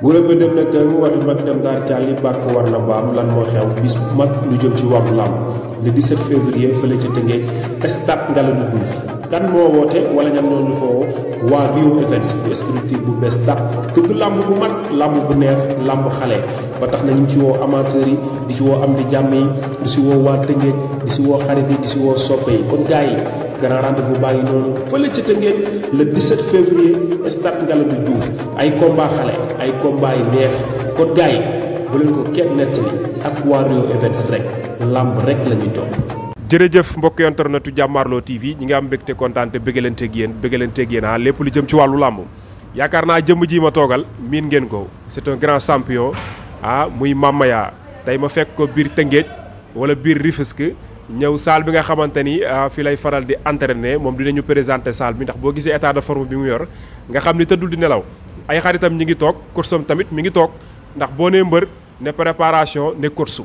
bu ëpp dem nag mu waxi mag dem daar càlli bàkk war na baam lan moo xew bis mag lu jëm ci wàllu làmb le 17 février fële ca Tëngéej stade Ngalandou Diouf kan moo woote wala ñam ñoo ñu foo waa Rio Events bu structure bu bees tax tëgg làmb bu mag làmb bu neex làmb xale ba tax na ñu ngi ci woo amateurs yi di ci woo am di jàmm yi di si woo waa Tëngéej di si woo xarit yi di si woo soppe yi kon gars yi grand rendez-vous baa ngi noonu fële ca Tëngéej le 17 février stade Ngalandou Diouf ay combat xale ay combat yi neex kon gars yi bu leen ko kenn nettali ak waa Rio Events rek làmb rek la ñuy topp. jërëjëf mbokk internetu Jàmmaarloo TV ñi nga am mbégte kontaan te bëggalanteeg yéen lépp lu jëm ci wàllu làmb yaakaar naa jëmm ji ma toogal miin ngeen ko c'est un grand champion muy Mamaya tey ma fekk ko biir Tëngéej wala biir Rufisque ñëw salle bi nga xamante ni fi lay faral di entraîner moom dinañu présenter salle bi ndax boo gisee état de forme bi mu yor nga xam ni tëddul di nelaw ay xaritam ñi ngi toog kursam tamit mi ngi toog ndax boo nee mbër ne préparation ne kursu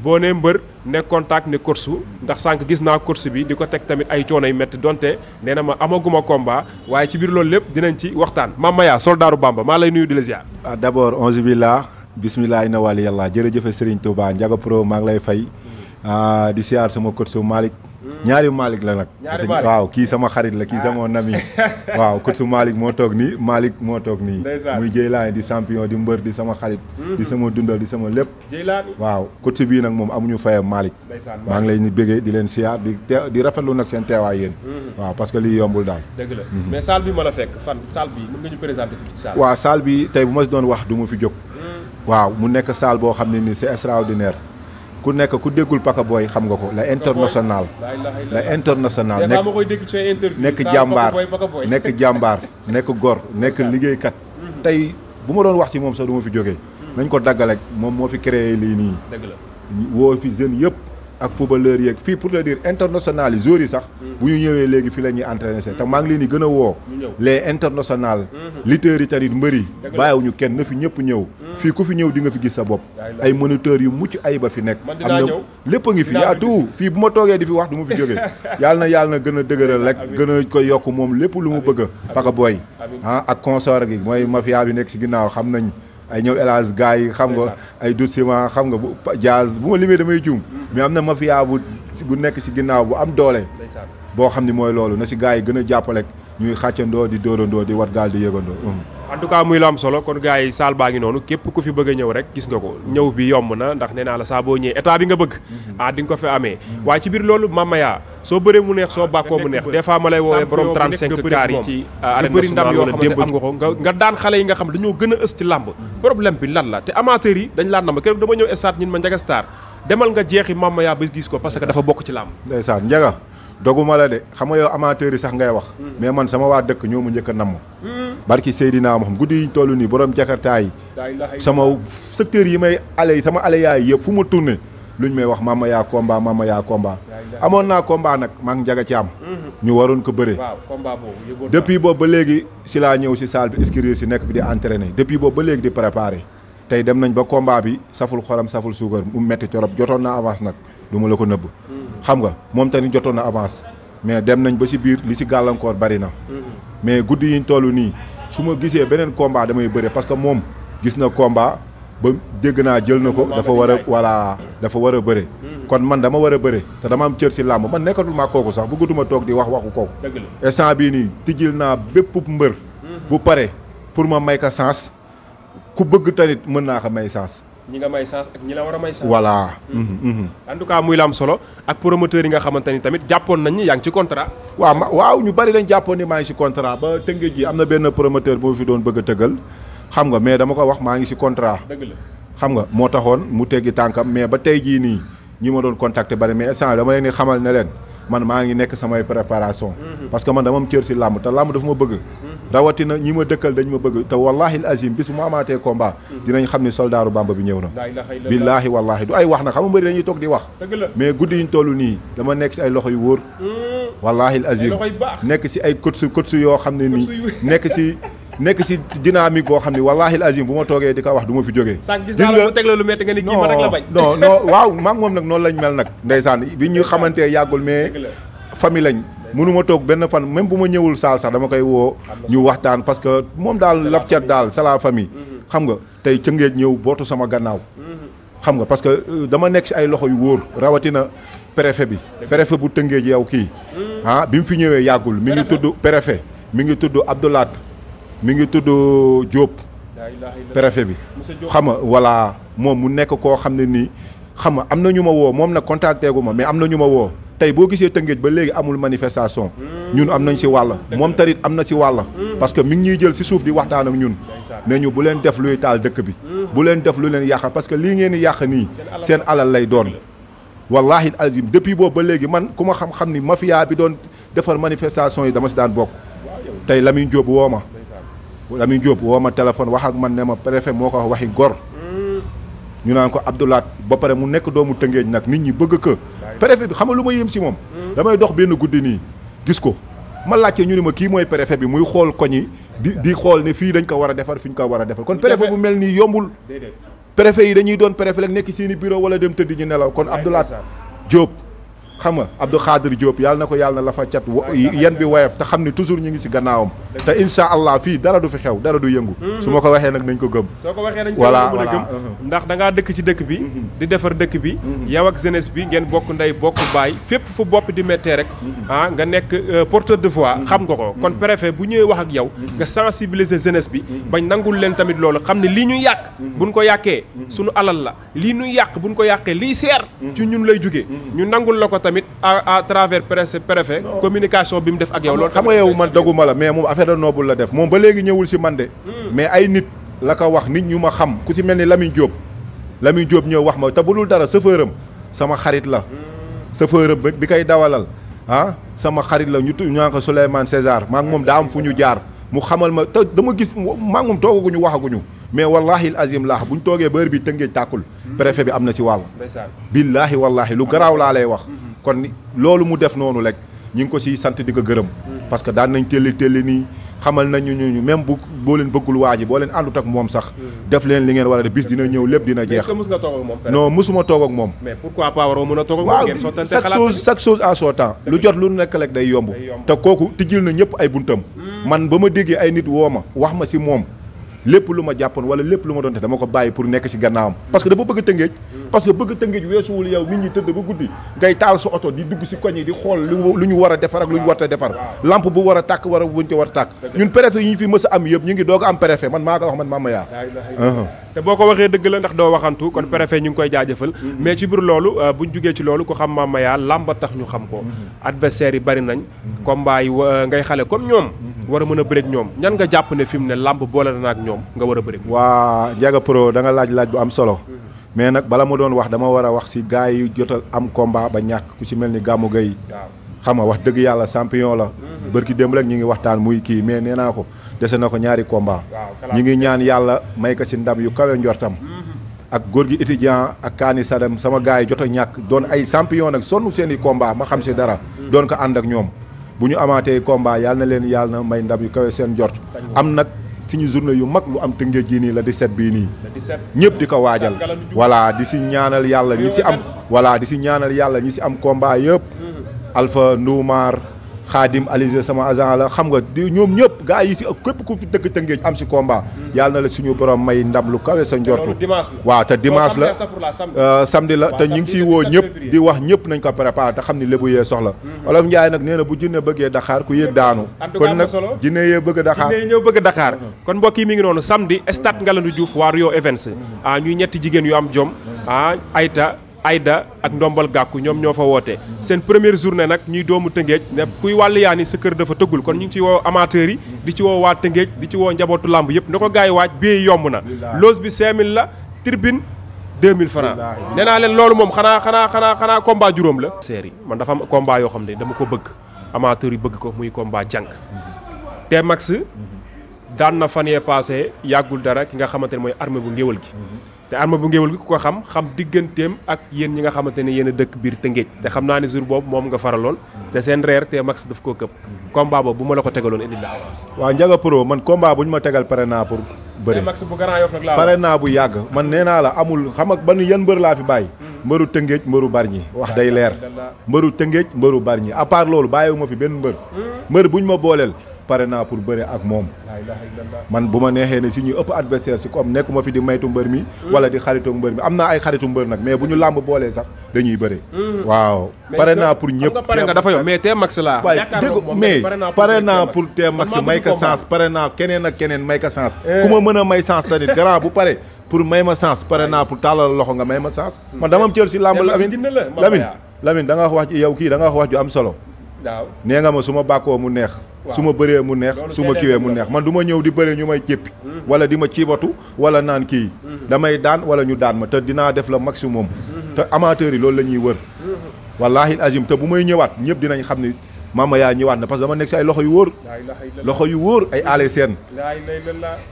boo nee mbër ne contact ne kursu ndax sànq gis naa course bi di ko teg tamit ay coono yu métti donte nee na ma amaguma combat waaye ci biir loolu lépp dinañ ci waxtaan Mamaya soldaaru Bamba maa lay nuyu di la ziar. d'abord onze billah bismillah inna wali yàlla jërëjëfe Serigne Touba Ndiaga Pro maa ngi lay fay di siyaar sama coach Malick ñaari Malick la nag waaw kii sama xarit la kii sama nami waaw coach Malick moo toog nii Malick moo toog nii muy Jeylaani di champion di mbër di sama xarit di sama dundal di sama lépp waaw coach bii nag moom amuñu fayam Malick maa ngi lay ni bëggee di leen siyaar di rafetlu nag seen teewaay yéen waaw parce que lii yombul daal dëgg la mais salle bi ma la fekk fan salle bi mën nga ñu présenter ci salle waaw salle bi tey bu ma si doon wax du ma fi jóg waaw mu nekk salle boo xam ne nii c'est extraordinaire ku nekk ku déggul Paka Boy xam nga ko la international nekk jàmbaar nekk gor nekk liggéeykat tey bu ma doon wax ci moom sax du ma fi jógee nañ ko daggalek moom moo fi créé lii nii woo fi jeunes yëpp ak footballeur yeeg fii pour te dire international yi joueurs yi sax bu ñu ñëwee léegi fii la ñuy entraîné te maa ngi leen di gën a woo les international lutteurs yi tamit mbër yi bàyyiwuñu kenn na fi ñëpp ñëw fii ku fi ñëw di nga fi gis sa bopp ay moniteurs yu mucc ay ba fi nekk am na lépp a ngi fi yaa tout fii bu ma toogee di fi wax du ma fi jógee yàlla na gën a dëgëral rek gën a ko yokk moom lépp lu mu bëgg Paka Boy ak consort gi mooy mafia bi nekk si ginnaaw xam nañ ay ñëw élage gars yi xam nga ay doucement xam nga bu jazz bu ma limee damay juum mais am na mafia bu nekk ci ginnaaw bu am doole boo xam ni mooy loolu na ci gars yi gën a jàppalek ñuy xàccandoo di dóorandoo di wat gaal di yëgandoo en tout cas muy la am solo kon gars yi salle baa ngi noonu képp ku fi bëgg a ñëw rek gis nga ko ñëw bi yomb na ndax nee naa la saa boo ñëwee état bi nga bëgg di nga ko fi amee waaye ci biir loolu Mamaya soo bëree mu neex soo bàkkoo mu neex des fois ma lay woowee borom 35 car yi ci arène nationale wala démb am nga ko nga daan xale yi nga xam dañoo gën a ës ci làmb problème bi lan la te amateurs yi dañ laan na ma keroog dama ñëw stade ñun ma Ndiaga Star demal nga jeexi Mamaya ba gis ko parce que dafa bokk ci làmb ndeysaan Ndiaga doguma la de xam nga yow amateurs yi sax ngay wax mais man sama waa dëkk ñoo mu njëkk a namm barki Seydina Muhammad guddi yiñ toll nii borom jakartaa yi sama secteur yi may sama ale yaay yëpp fu ma tourné luñ may wax Mamaya combat amoon naa combat nag maa ngi Ndiaga Thiam ñu waroon ko bëre depuis boobu ba léegi si laa ñëw si salle bi inscrire si nekk fi di entraîner depuis boobu ba léegi di préparer tey dem nañ ba combat bi saful xorom saful suukar mu metti torop jotoon naa avance nag du ma la ko nëbb xam nga moom tamit jotoon na avance mais dem nañ ba si biir li si gàllankoor bari na mais guddi yiñ toll nii su ma gisee beneen combat damay bëre parce que moom gis na combat ba dégg naa jël na ko dafa war a bëre kon man dama war a bëre te dama am cër si làmb man nekkatul maa kooku sax bëggatuma toog di wax waxu kooku instant bii nii tijjil naa bépp mbër bu pare pour ma may ko sens ku bëgg tamit mën naa ko may sens ñi nga may sens ak ñi la war a may sens voilà en tout cas muy la am solo ak promoteurs yi nga xamante ni tamit jàppoon nañ ni yaa ngi ci contrat waaw ñu bari dañ jàppoon ni maa ngi ci contrat ba Tëngéej ji am na benn promoteur boo fi doon bëgg a tëggal xam nga mais dama ko wax maa ngi ci contrat dëgg la xam nga moo taxoon mu teggi tànkam mais ba tey jii nii ñi ma doon contacter bari mais instant dama leen di xamal ne leen man maa ngi nekk samay préparation parce que man dama am cër ci làmb te làmb dafa ma bëgg rawatina ñi ma dëkkal dañ ma bëgg te wallahi azim bis mu amaatee combat dinañ xam ne soldaaru Bamba bi ñëw na billaahi wallahi du ay wax nag xam nga mbëri dañuy toog di wax mais guddi yiñ toll nii dama nekk ci ay loxo yu wóor wallahi azim nekk ci ay coach yoo xam ne nii nekk ci dynamique boo xam ne wallahi azim bu ma toogee di ko wax du ma fi jógee gis naa la mu teg la lu metti nga ni kii ma rek la bañ non waaw maa ngi moom nag noonu lañ mel nag ndeysaan bi ñu xamantee yàggul mais famille lañ mënuma toog benn fan même bu ma ñëwul saal sax dama koy woo ñu waxtaan parce que moom daal laf cat daal c'est la famille xam nga tey Tëngéej ñëw bootu sama gannaaw xam nga parce que dama nekk si ay loxo yu wóor rawatina préfet bi préfet bu Tëngéej yow kii bi mu fi ñëwee yàggul mi ngi tudd préfet mi ngi tudd Abdoulaat mi ngi tudd Diop préfet bi xam nga voilà moom mu nekk koo xam ne nii xam nga am na ñu ma woo moom nag contacté gu ma mais am na ñu ma woo tey boo gisee Tëngéej ba léegi amul manifestation ñun am nañ si wàll moom tamit am na si wàll parce que mi ngi ñuy jël si suuf di waxtaan ak ñun ne ñu bu leen def luy taal dëkk bi bu leen def lu leen yàqal parce que lii ngeen di yàq nii seen alal lay doon wallahi azim depuis boobu ba léegi man ku ma xam-xam ni mafia bi doon defar manifestation yi dama si daan bokk tey Lamine Diop woo ma Lamine Diop woo ma téléphone wax ak man ne ma préfet moo ko wax waxi gor ñu naan ko Abdoulaat ba pare mu nekk doomu Tëngéej nag nit ñi bëgg ko préfet bi xam nga lu ma yëm si moom damay dox benn guddi nii gis ko ma laajte ñu ne ma kii mooy préfet bi muy xool koñi di xool ne fii dañ ko war a defar fi ñu ko war a defar kon préfet bu mel nii yombul préfet yi dañuy doon préfet rek nekk seeni bureau wala dem tëdd ñu nelaw kon Abdoulaat Diop xam nga Abdou Khadir Diop yàlla na ko yàlla na la fa cat yan bi woyof te xam ne toujours ñu ngi si gannaawam te insha allah fii dara du fi xew dara du yëngu su ma ko waxee nag nañ ko gëm soo ko waxee nañ ko mën a gëm ndax da ngaa dëkk ci dëkk bi di defar dëkk bi yow ak jeunesse bi ngeen bokk ndey bokk baay fépp fu bopp di méttee rek nga nekk porteur de voix xam nga ko kon préfet bu ñëwee wax ak yow nga sensibiliser jeunesse bi bañ nangul leen tamit loolu xam ne lii ñu yàq buñ ko yàqee suñu alal la lii ñu yàq buñ ko yàqee lii seer ci ñun lay jugee ñu nangul la ko tamit à travers préfet communication bi mu def ak yow loolu xam nga yow man doguma la mais moom affaire de noble la def moom ba léegi ñëwul si man de mais ay nit la ko wax nit ñu ma xam ku si mel ni Lamine Diop ñëw wax ma te bu dul dara chauffeur am sama xarit la chauffeur am bi koy dawalal sama xarit la ñu ñaan ko Souleymane César maa ngi moom daa am fu ñu jaar mu xamal ma te dama gis maa ngi moom toogaguñu waxaguñu mais wallahi azim laax buñ toogee ba heure bi Tëngéej tàkkul préfet bi am na ci wàll billaahi wallahi lu garaaw laa lay wax kon loolu mu def noonu rek ñi ngi ko siy sant di ko gërëm parce que daan nañ telli nii xamal nañu ñu même boo leen bëggul waa ji boo leen àndut ak moom sax def leen li ngeen war a def bis dina ñëw lépp dina jeex. est-ce que mës nga toog ak moom non mësuma toog ak moom mais pourquoi pas waroo mën a toog ak moom ngeen sottante xalaat chaque chose à son temps lu jot lu nekk rek day yomb te kooku tijjil na ñëpp ay buntam man ba ma déggee ay nit woo ma wax ma si moom lépp lu ma jàppoon wala lépp lu ma doon te dama ko bàyyi pour nekk si gannaawam parce que dafa bëgg Tëngéej parce que bëgg Tëngéej weesuwul yow nit ñi tëdd ba guddi ngay taal sa oto di dugg si koñ yi di xool lu ñu war a defar ak lu ñu war a defar lampe bu war a tàkk war a buñ ko war a tàkk ñun préfet yi ñu fi mës a am yëpp ñu ngi doog a am préfet man maa ko wax man Mama Yaa te boo ko waxee dëgg la ndax doo waxantu kon préfet ñu ngi koy jaajëfal mais ci biir loolu buñ jugee ci loolu ko xam Mama Yaa làmba tax ñu xam ko adversaire yi bari nañ combat yi ngay xale comme ñoom war a mën a bëreek ñoom ñan nga jàpp ne fi mu ne làmb boole na ak ñoom nga war a bëreek waa Ndiaga Pro da nga laaj bu am solo mais nag bala ma doon wax dama war a wax si gars yi jot a am combat ba ñàkk ku si mel ni Gamou Gueye xam nga wax dëgg yàlla champion la bërki démb rek ñi ngi waxtaan muy kii mais nee naa ko dese na ko ñaari combat ñi ngi ñaan yàlla may ko si ndam yu kawe njortam ak góor gi étudiant ak Kaani Sadam sama gars yi jot a ñàkk doon ay champion nag sonn seen i combat ma xam si dara doon ko ànd ak ñoom bu ñu amaatee combat yàlla na leen yàlla na may ndam yu kawe seen njort am nag suñu journée yu mag lu am Tëngéej gii nii la 17 bii nii ñëpp di ko waajal voilà di si ñaanal yàlla ñi si am voilà di si ñaanal yàlla ñi si am combat yëpp Alpha Ndoumar Khadim Alizé sama agent la xam nga di ñoom ñëpp gars yi si képp ku fi dëkk Tëngéej am si combat yàlla na la suñu borom may ndam lu kawe sa njortu waaw te dimanche la samedi la te ñu ngi siy woo ñëpp di wax ñëpp nañ ko préparé te xam ni lébu yee soxla Olof Njaay nag nee na bu jinne bëggee Dakar ku yéeg daanu kon nag jinne yee bëgg Dakar jinne ñëw bëgg Dakar kon mbokk yi mi ngi noonu samedi stade Ngalandou Diouf waa Rio Events ñuy ñetti jigéen yu am jom Aïda ak Ndombal Gàkku ñoom ñoo fa woote seen première journée nag ñuy doomu Tëngéej ne kuy wàllu yaa ni sa kër dafa tëggul kon ñu ngi ci woo amateurs yi di ci woo waa Tëngéej di ci woo njabootu làmb yëpp na ko gars yi waaj bii yomb na loose bi 5000 la tribune 2000 francs nee naa leen loolu moom xanaa combat juróom la série man dafa am combat yoo xam ne dama ko bëgg amateurs yi bëgg ko muy combat jànk te max daan na fan yee passé yàggul dara ki nga xamante ne mooy armée bu ngéwal gi te armée bu ngéwal gi ku ko xam digganteem ak yéen ñi nga xamante ne yéen a dëkk biir Tëngéej te xam naa ne jour boobu moom nga faraloon te seen reer te max daf koo këpp combat boobu bu ma la ko tegaloon indi la avance waaw Ndiaga Pro man combat bu ñu ma tegal pare naa pour bëri max bu Grand Yoff nag laa pare naa bu yàgg man nee naa la amul xam ak ban yan mbër laa fi bàyyi mbëru Tëngéej mbëru Bargny wax day leer mbëru Tëngéej mbëru Bargny à part loolu bàyyiwu ma fi benn mbër bu ñu ma booleel pare naa pour bëre ak moom man bu ma neexee ne si ñu ëpp adversaire si comme nekkuma fi di maytu mbër mi wala di xaritu mbër mi am naa ay xaritu mbër nag mais bu ñu làmb boolee sax dañuy bëre waaw pare naa pour ñëpp pare nga dafa yow mais T-Max la waaye dégg mais pare naa pour T-Max may ko sens pare naa keneen ak keneen may ko sens ku ma mën a may sens tamit grand bu pare pour may ma sens pare naa pour tàllal loxo nga may ma sens man dama am cër si làmb Lamine da nga wax yow kii da nga wax ju am solo waaw nee nga ma su ma bàkkoo mu neex su ma bëree mu neex su ma kiwee mu neex man du ma ñëw di bëree ñu may jéppi wala di ma ciibatu wala naan kii damay daan wala ñu daan ma te dinaa def le maximum te amateurs yi loolu la ñuy wër wallahi azim te bu may ñëwaat ñëpp dinañ xam ni Mama yaa ñëwaat na parce que dama nekk si ay loxo yu wóor ay aale seen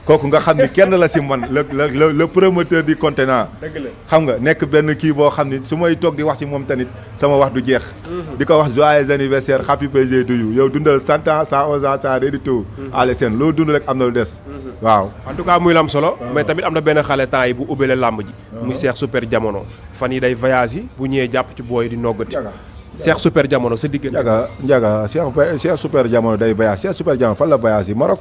kooku nga xam ni kenn la si man le promoteur du continent xam nga nekk benn kii boo xam ni su may toog di wax ci moom tamit sama wax du jeex di ko wax joyeux anniversaire happy birthday to you yow dundal 100 ans 111 ans ça ready to aale seen loolu dund rek am na lu des waaw en tout cas muy lam solo mais tamit am na benn xale temps yi bu ubbele làmb ji muy Cheikh Super Jamono fan yi day voyage yi bu ñëwee jàpp ci booy di noggati Cheikh Super Jamono sa diggante. Ndiaga Cheikh Super Jamono day voyage Cheikh Super Jamono fan la voyage yi Maroc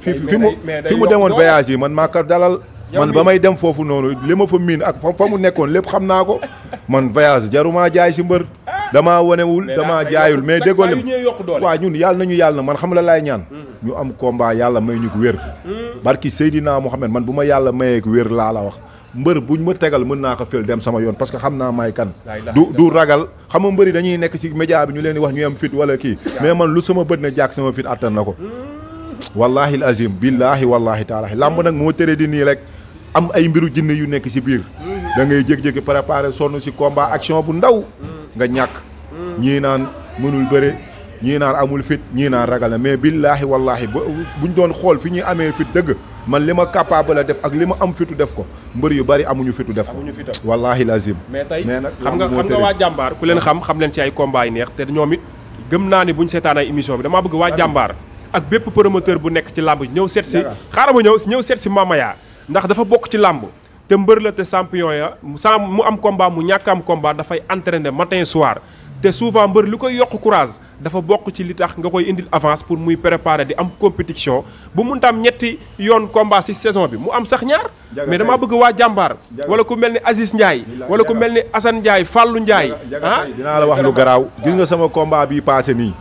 fi mu demoon voyage yi man maa ko dalal man ba may dem foofu noonu li ma fa miin ak fa mu nekkoon lépp xam naa ko man voyage jaruma jaay si mbër damaa wanewul damaa jaayul mais déggoo lim waaw ñun yàlla nañu yàlla man xam la laay ñaan ñu am combat yàlla may ñu ko wér barki Seydina Mohamed man bu ma yàlla mayee ko wér laa la wax mbër buñ ma tegal mën naa ko fël dem sama yoon parce que xam naa may kan du ragal xam nga mbëri dañuy nekk ci média bi ñu leen di wax ñu am fit wala kii mais man lu sama bët na jàkk sama fit attan na ko wallahi al azim billahi wallahi taala làmb nag moo tere di nii rek am ay mbiru jinne yu nekk ci biir da ngay jékki-jékki préparé sonn ci combat action bu ndaw nga ñàkk ñii naan mënul bëre ñii naan amul fit ñii naan ragal na mais billahi wallahi buñ doon xool fi ñuy amee fit dëgg man li ma capable a def ak li ma am fitu def ko mbër yu bari amuñu fitu def ko wallahi lazim mais tey xam nga waa jàmbaar ku leen xam leen ci ay combat yi neex te ñoom it gëm naa ni buñ seetaan ay émission bi damaa bëgg waa jàmbaar ak bépp promoteur bu nekk ci làmb ñëw seet si xaaral ma ñëw seet si Mamaya ndax dafa bokk ci làmb te mbër la te champion ya sans mu am combat mu ñàkk am combat dafay entraîner matin soir te souvent mbër li koy yokk courage dafa bokk ci li tax nga koy indil avance pour muy préparer di am compétition bu mun tam ñetti yoon combat ci saison bi mu am sax ñaar mais damaa bëgg waa jàmbaar wala ku mel ni Aziz Ndiaye wala ku mel ni Assane Ndiaye Fallou Ndiaye dinaa la wax lu garaaw gis nga sama combat bi passé nii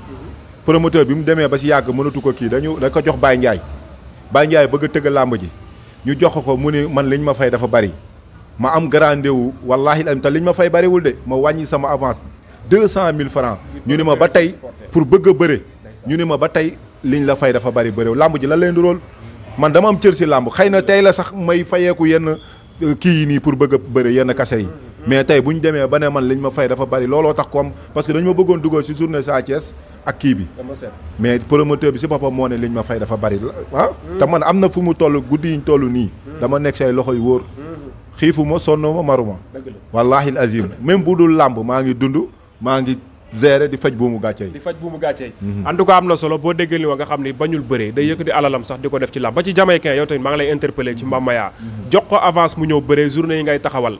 promoteur bi mu demee ba ci yàgg mënatu ko kii da ko jox Baye Ndiaye bëgg a tëgg làmb ji ñu jox ko mu ni man liñ ma fay dafa bari ma am grandéwu wallahi te liñ ma fay bariwul de ma wàññi sama avance 200 000 francs ñu ni ma ba tey pour bëgg a bëre ñu ni ma ba tey liñ la fay dafa bari bëre làmb ji lan leen di rool man dama am cër si làmb xëy na tey la sax may fayeeku yenn kii yi nii pour bëgg a bëre yenn kase yi mais tey bu ñu demee ba ne man liñ ma fay dafa bari looloo tax comme parce que dañu ma bëggoon dugal si journée Sa Thiès ak kii bi mais promoteur bi si boppam moo ne liñ ma fay dafa bari te man am na fu mu toll guddi yiñ toll nii dama nekk say loxo yu wóor xiifuma sonnuma maruma wallahi al azim même bu dul làmb maa ngi dund maa ngi gérer di faj buumu gàcce yi en tout cas am na solo boo déggee li wa nga xam ni bañul bëree day yëkkati alalam sax di ko def ci làmb ba ci jamaïcain yow tamit maa ngi lay interpeller ci Mamaya jox ko avance mu ñëw bëree journée yi ngay taxawal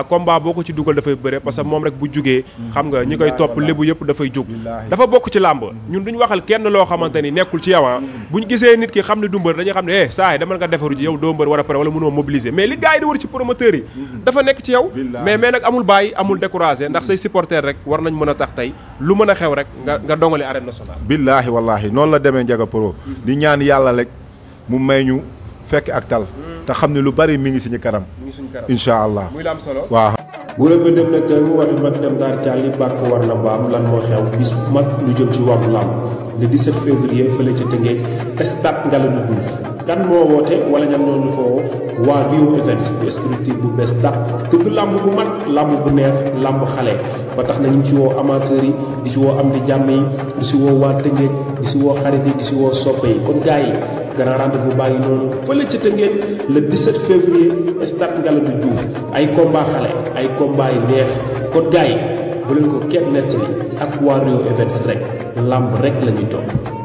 combat boo ko ci dugal dafay bëree parce que moom rek bu jugee xam nga ñi koy topp lébu yëpp dafay jug dafa bokk ci làmb ñun duñ waxal kenn loo xamante ni nekkul ci yow buñ gisee nit ki xam ne du mbër dañuy xam ne saa yi demal nga defaru ji yow doo mbër war a pare wala mënoo mobiliser mais li gars yi di wër ci promoteurs yi dafa nekk ci yow mais nag amul bàyyi amul découragé ndax say supporters rek war nañ mën a tax tey lu mën a xew rek nga dongali arène nationale billaahi wallaahi noonu la demee Ndiaga Pro di ñaan yàlla rek mu may ñu fekk ak tal te xam ne lu bari mi ngi suñu kanam incha allah muy la am solo waaw wóor ba dem nag mu waxi mag dem daar càlli bàkk war na baam lan moo xew bis mag lu jëm ci wàllu làmb le 17 février fële ca Tëngéej stade Ngalandou Diouf kan moo woote wala ñam ñoo ñu foo waa Rio Events bu structure bu bees tax tëgg làmb bu mag làmb bu neex làmb xale ba tax na ñu ngi ci woo amateurs yi di ci woo am di jàmm yi di si woo waa Tëngéej di si woo xarit yi di si woo soppe yi kon gars yi grand rendez-vous baa ngi noonu fële ca Tëngéej le 17 février stade Ngalandou Diouf ay combat xale ay combat yi neex kon gars yi bu leen ko kenn nettali ak waa Rio Events rek làmb rek la ñuy topp